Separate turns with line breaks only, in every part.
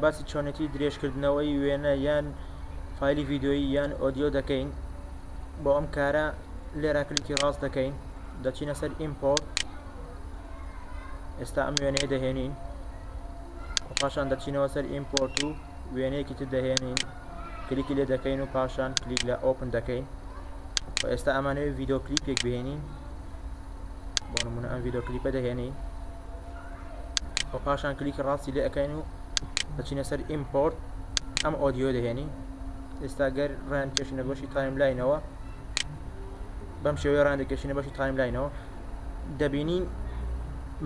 باسی چۆنێتی درێژکردنەوەی وێنە یان فایلی ڤیدیۆیی یان ئۆدیۆ دەکەین. بۆ ئەم کارە لێرە کلیکی ڕاست دەکەین، دەچینە سەر import. ئێستا ئەم وێنەیە دەهێنین و پاشان دەچینەوە سەر import و وێنەیەکی تر دەهێنین، کلیکی لێ دەکەین و پاشان کلیک لە open دەکەین. و ئێستا ئەمانەوێت ڤیدیۆ کلیپێک بهێنین، بۆ نمونە ئەم ڤیدیۆ کلیپە دەهێنین و پاشان کلیکی ڕاستی لێ ئەەکەین و دەچینە سەر import، ئەم ئۆدیۆ دەهێنین. ئێستا گەر ڕیان کێشینە بەشی timeline ەوە، بەم شێوەیە ڕیان دەکێشینە بەشی timeline ەوە، دەبینین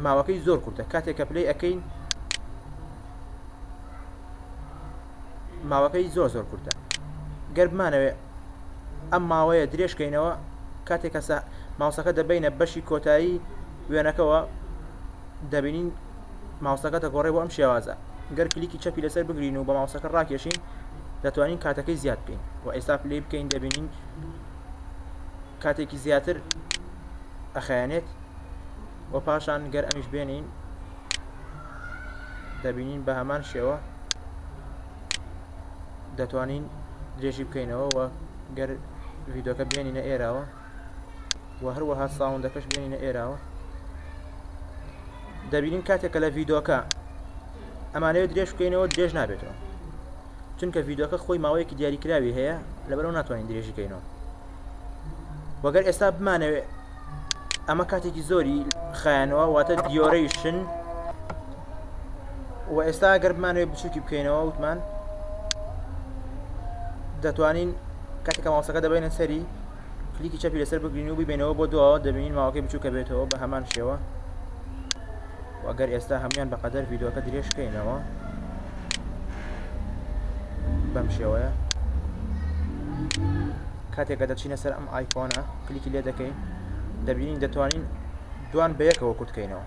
ماوەکەی زۆر کورتە. کاتێک کە play ئەەکەین ماوەکەی زۆر زۆر کورتە. گەر بمانەوێ ئەم ماوەیە درێژکەینەوە، کاتێک کە ماوسەکە دەبینە بەشی کۆتایی وێنەکەوە، دەبینین ماوسەکە دەگۆڕێ بۆ ئەم شێوازە. گەر کلیکی چەپی لەسەر بگرین و بە ماوسەکە ڕاکێشین، دەتوانین کاتەکەی زیاد بکەین. و ئێستا play بکەین، دەبینین کاتێکی زیاتر ئەخایەنێت. و پاشان گەر ئەمیش بێنین، دەبینین بە هەمان شێوە دەتوانین درێژی بکەینەوە. و گەر ڤیدۆکە بێنینە ئێراوە و هەروەها sound ەکەش بێنینە ئێراوە، دەبینین کاتێک کە لە ڤیدۆکە ئەمانەوێت درێژ بکەینەوە، درێژ نابێتەوە، چونکە ڤیدۆکە خۆی ماوەیەکی دیاریکراوی هەیە، لەبەرەوە ناتوانین درێژیکەینەوە. وەگەر ئێستا بمانەوێت ئەمە کاتێکی زۆری خایەنەوە، واتە duration، و ئێستا گەر بمانەوێت بچووکی بکەینەوە، وتمان دەتوانین کاتێک کە ماوسەکە دەبینە سەری، کلیکی چەپی لەسەر بگرین و ببینەوە بۆ دواوە، دەبینین ماوەکەی بچووکە بێتەوە بە هەمان شێوە. و ئەگەر ئێستا هەمویان بەقەدەر ڤیدۆکە درێژکەینەوە بەم شێوەیە، کاتێک کە دەچینە سەر ئەم icon ە کلیکی لێ دەکەین، دەبینین دەتوانین دوان بە یەکەوە کورتکەینەوە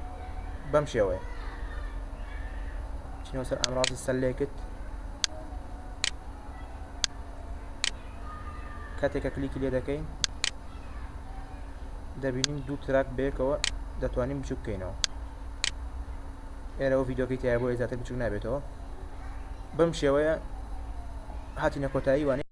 بەم شێوەیە. چینەوە سەر ئامرازی select، کاتێک کە کلیکی لێ دەکەین، دەبینین دوو track بەیەکەوە دەتوانین بچوک بکەینەوە. ئێرەوە ڤیدۆکەی تایە، بۆ زیاتر بچوک نابێتەوە. بەم شێوەیە هاتینە کۆتایی وانەی.